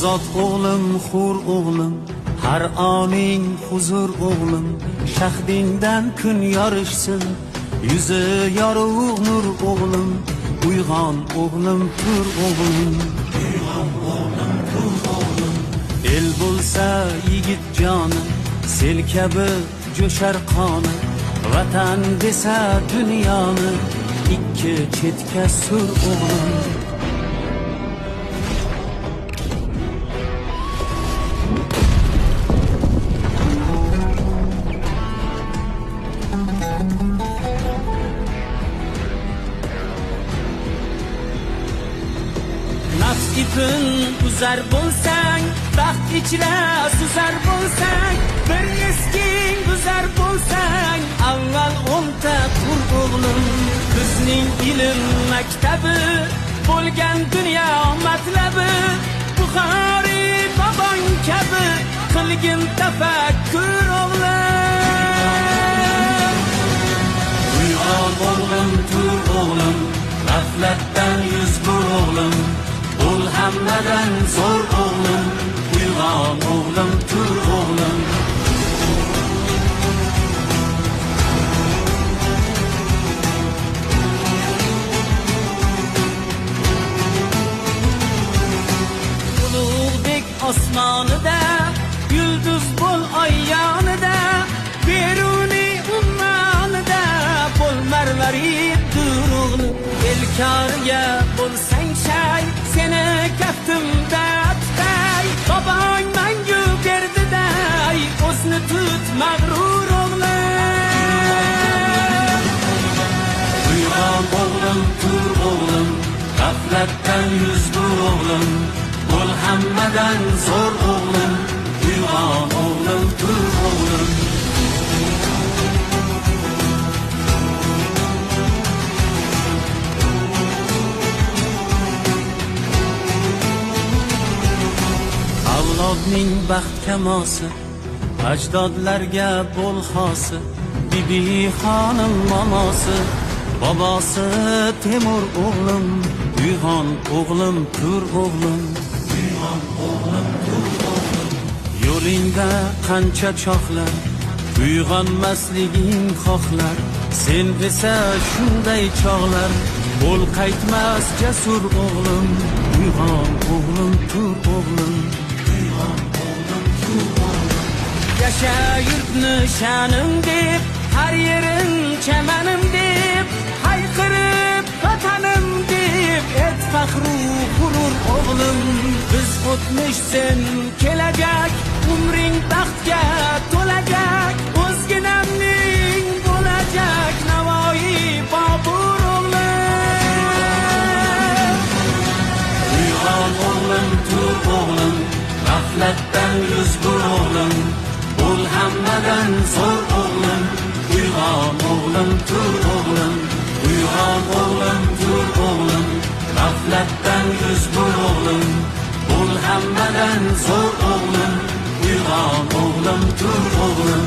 Ozod o'g'lim, hur o'g'lim, har oning huzur o'g'lim. Shahdingdan kun yorishsin, yuzi yorug' nur o'g'lim. Uyg'on o'g'lim, tur o'g'lim. Uyg'on o'g'lim, tur o'g'lim. El bo'lsa yigit joni, sel kabi jo'shar qoni. Vatan desa dunyoni ikki chetga sur o'g'lim. Nafs ipin uzar bo'lsang, baxt ichra suzar bo'lsang, bir esking buzar bo'lsang, avval o'nta qur o'g'lim. Bizning ilm maktabi bo'lgan dunyo matlabi, Buxoriy bobong kabi qilgin tafakkur o'g'lim. Uyg'on o'g'lim, tur o'g'lim, g'aflatdan yuz bur o'g'lim. Bo'l hammadan zo'r o'g'lim, uyg'on o'g'lim, tur o'g'lim. Ulug'bek osmonida, yulduz bo'l oy yonida, Beruniy ummonida bo'l marvarid dur o'g'lim. Elkoriga bo'lsang shay, seni kaftimda tutay. Bobong mangu berdiday, o'zni tut mag'rur o'g'lim. Uyg'on o'g'lim, tur o'g'lim, g'aflatdan yuz bur o'g'lim. Bo'l hammadan zo'r o'g'lim, uyg'on o'g'lim, tur o'g'lim. Avlodning baxt kamosi, ajdodlarga bo'l xosi, Bibi xonim momosi, bobosi Temur o'g'lim. Uyg'on o'g'lim, tur o'g'lim. Uyg'on o'g'lim, tur o'g'lim. Yo'lingda qancha chohlar, uyg'onmasliging xohlar. Sen esa shunday chog'lar, bo'l qaytmas jasur o'g'lim. Uyg'on o'g'lim, tur o'g'lim. Uyg'on o'g'lim, tur o'g'lim. Yasha yurtni sha'nim deb, har yerin chamanim deb, hayqirib vatanim deb, et faxru g'urur o'g'lim. Biz o'tmish, sen kelajak, umring baxtga to'lajak, o'zginamning bo'lajak Navoiy, Bobur o'g'lim. Uyg'on o'g'lim, tur o'g'lim, g'aflatdan yuz bur o'g'lim. Bo'l hammadan zo'r o'g'lim, uyg'on o'g'lim, tur o'g'lim. Uyg'on o'g'lim, tur o'g'lim, g'aflatdan yuz bur o'g'lim. Bo'l hammadan zo'r o'g'lim, uyg'on o'g'lim, tur o'g'lim.